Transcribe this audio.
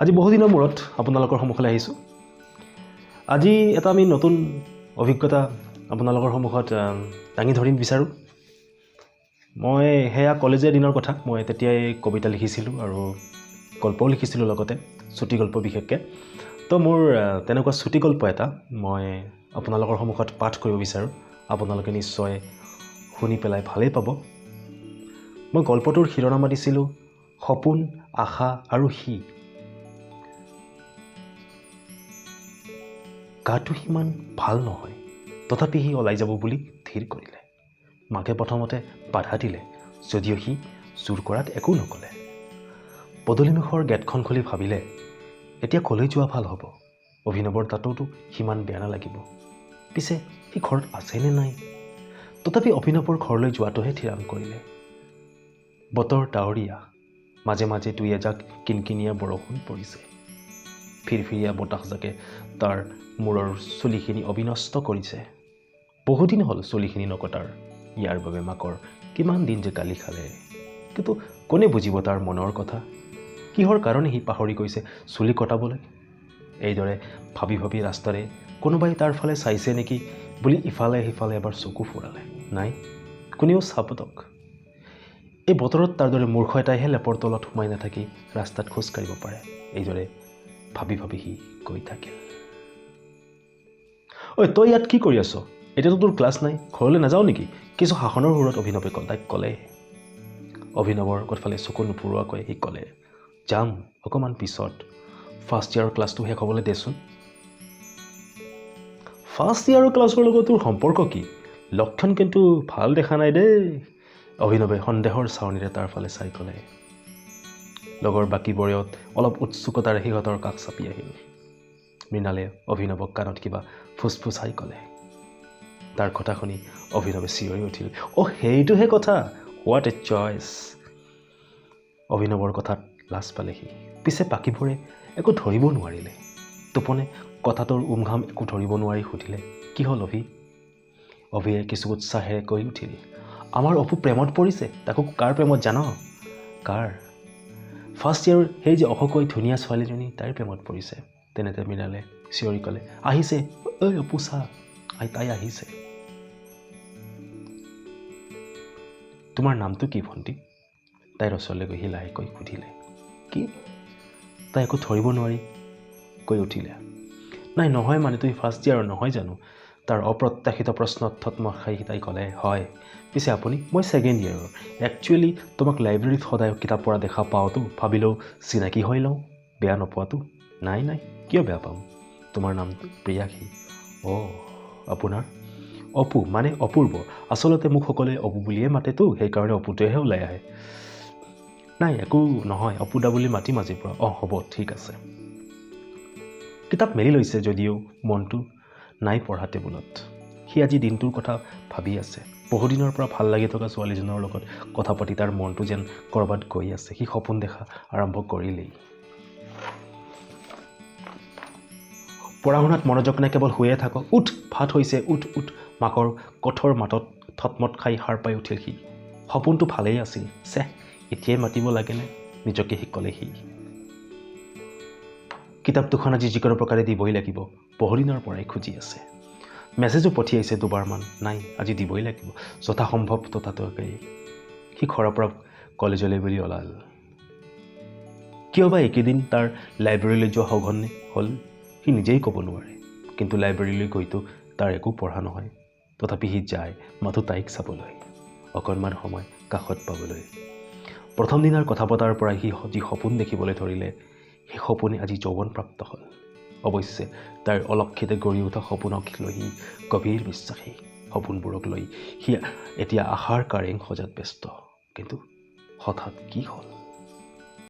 আজি বহুদিনৰ মূৰত আপোনালোকৰ সন্মুখলৈ আহিছোঁ। আজি এটা আমি নতুন অভিজ্ঞতা আপোনালোকৰ সন্মুখত দাঙি ধৰিম বিচাৰোঁ। মই সেয়া কলেজীয়া দিনৰ কথা, মই তেতিয়াই কবিতা লিখিছিলোঁ আৰু গল্পও লিখিছিলোঁ, লগতে চুটি গল্প বিশেষকৈ। তো মোৰ তেনেকুৱা চুটি গল্প এটা মই আপোনালোকৰ সন্মুখত পাঠ কৰিব বিচাৰোঁ। আপোনালোকে নিশ্চয় শুনি পেলাই ভালেই পাব। মই গল্পটোৰ শিৰোনামা দিছিলোঁ সপোন, আশা আৰু সি। গাটো সিমান ভাল নহয়, তথাপি সি ওলাই যাব বুলি থিৰ কৰিলে। মাকে প্ৰথমতে বাধা দিলে যদিও সি জোৰ কৰাত একো নক'লে। পদূলিমুখৰ গেটখন খুলি ভাবিলে, এতিয়া ক'লৈ যোৱা ভাল হ'ব? অভিনৱৰ তাতোতো সিমান বেয়া নালাগিব। পিছে সি ঘৰত আছেনে নাই? তথাপি অভিনৱৰ ঘৰলৈ যোৱাটোহে থিৰাং কৰিলে। বতৰ ডাৱৰীয়া, মাজে মাজে দুই এজাক কিনকিনীয়া বৰষুণ পৰিছে। ফিৰফিৰীয়া বতাহজাকে তাৰ মূৰৰ চুলিখিনি অবিনষ্ট কৰিছে। বহুদিন হ'ল চুলিখিনি নকটাৰ। ইয়াৰ বাবে মাকৰ কিমান দিন যে গালি খালে। কিন্তু কোনে বুজিব তাৰ মনৰ কথা? কিহৰ কাৰণে সি পাহৰি গৈছে চুলি কটাবলৈ? এইদৰে ভাবি ভাবি ৰাস্তাৰে কোনোবাই তাৰ ফালে চাইছে নেকি বুলি ইফালে সিফালে এবাৰ চকু ফুৰালে। নাই, কোনেও চাপতক। এই বতৰত তাৰ দৰে মূৰ্খ এটাইহে লেপৰ তলত সোমাই নাথাকি ৰাস্তাত খোজ কাঢ়িব পাৰে। এইদৰে ভাবি ভাবি সি গৈ থাকিল। ঐ, তই ইয়াত কি কৰি আছ? এতিয়াতো তোৰ ক্লাছ নাই, ঘৰলৈ নাযাওঁ নেকি? কিছু শাসনৰ সুৰত অভিনৱে তাইক ক'লে। অভিনৱৰ ফালে চকু নুফুৰোৱাকৈ সি ক'লে, যাম অকণমান পিছত, ফাৰ্ষ্ট ইয়াৰৰ ক্লাছটো শেষ হ'বলৈ দেচোন। ফাৰ্ষ্ট ইয়াৰৰ ক্লাছৰ লগত তোৰ সম্পৰ্ক কি? লক্ষণ কিন্তু ভাল দেখা নাই দেই। অভিনৱে সন্দেহৰ চাৱনিৰে তাৰ ফালে চাই ক'লে। লগৰ বাকীবোৰেও অলপ উৎসুকতাৰে সিহঁতৰ কাষ চাপি আহিল। মৃণালে অভিনৱক কাণত কিবা ফুচফুচাই ক'লে। তাৰ কথা শুনি অভিনৱে চিঞৰি উঠিল, অ' সেইটোহে কথা, what a choice. অভিনৱৰ কথাত লাজ পালে সি। পিছে বাকীবোৰে একো ধৰিব নোৱাৰিলে। টোপনে কথাটোৰ উমঘাম একো ধৰিব নোৱাৰি সুধিলে, কি হ'ল অভি? অভিয়ে কিছু উৎসাহেৰে কৈ উঠিল, আমাৰ অপু প্ৰেমত পৰিছে। তাকো কাৰ প্ৰেমত জান? কাৰ? ফাৰ্ষ্ট ইয়েৰ সেই যে অশকৈ ধুনীয়া ছোৱালীজনী, তাইৰ প্ৰেমত পৰিছে। তেনেতে মৃণালে চিঞৰি ক'লে, আহিছে ঐ অপু, চা, তাই আহিছে। তোমাৰ নামটো কি ভণ্টি? তাইৰ ওচৰলৈ গৈ সি লাহেকৈ সুধিলে। কি? তাই একো ধৰিব নোৱাৰি কৈ উঠিলে, নাই নহয় মানে তুমি ফাৰ্ষ্ট ইয়েৰৰ নহয় জানো? তাৰ অপ্ৰত্যাশিত প্ৰশ্নত থতমত খাই তাই ক'লে, হয়। পিছে আপুনি? মই ছেকেণ্ড ইয়েৰৰ। একচুৱেলি তোমাক লাইব্ৰেৰীত সদায় কিতাপ পঢ়া দেখা পাওঁতো, ভাবিলেও চিনাকি হৈ লওঁ। বেয়া নোপোৱাতো? নাই নাই, কিয় বেয়া পাম। তোমাৰ নামটো? প্ৰিয়াশী। অ', আপোনাৰ? অপু, মানে অপূৰ্ব। আচলতে মোক সকলোৱে অপু বুলিয়ে মাতেতো, সেইকাৰণে অপুটোৱেহে ওলাই আহে। নাই একো নহয়, অপুদা বুলি মাতিম আজিৰ পৰা। অঁ হ'ব, ঠিক আছে। কিতাপ মেলি লৈছে যদিও মনটো নাই পঢ়া টেবুলত। সি আজি দিনটোৰ কথা ভাবি আছে। বহুদিনৰ পৰা ভাল লাগি থকা ছোৱালীজনৰ লগত কথা পাতি তাৰ মনটো যেন ক'ৰবাত গৈ আছে। সি সপোন দেখা আৰম্ভ কৰিলেই। পঢ়া শুনাত মনোযোগ নাই, কেৱল শুয়ে থাক। উঠ, ভাত হৈছে, উঠ উঠ। মাকৰ কঠোৰ মাতত থতমত খাই সাৰ পাই উঠিল সি। সপোনটো ভালেই আছিল। চেহ, এতিয়াই মাতিব লাগেনে? নিজকে সি ক'লে সি। কিতাপ দুখন আজি যিকোনো প্ৰকাৰে দিবই লাগিব। বহুদিনৰ পৰাই খুজি আছে। মেছেজো পঠিয়াইছে দুবাৰমান। নাই, আজি দিবই লাগিব যথাসম্ভৱ। তথাতকৈ সি ঘৰৰ পৰা কলেজলৈ বুলি ওলাল। কিয় বা এইকেইদিন তাৰ লাইব্ৰেৰীলৈ যোৱা সঘনে হ'ল সি নিজেই ক'ব নোৱাৰে। কিন্তু লাইব্ৰেৰীলৈ গৈতো তাৰ একো পঢ়া নহয়। তথাপি সি যায় মাথো তাইক চাবলৈ, অকণমান সময় কাষত পাবলৈ। প্ৰথম দিনাৰ কথা পতাৰ পৰাই সি যি সপোন দেখিবলৈ ধৰিলে, সেই সপোনে আজি যৌৱনপ্ৰাপ্ত হ'ল। অৱশ্যে তাইৰ অলক্ষিতে গঢ়ি উঠা সপোনক লৈ সি গভীৰ বিশ্বাসী। সপোনবোৰক লৈ সি এতিয়া আশাৰ কাৰেং সজাত ব্যস্ত। কিন্তু হঠাৎ কি হ'ল?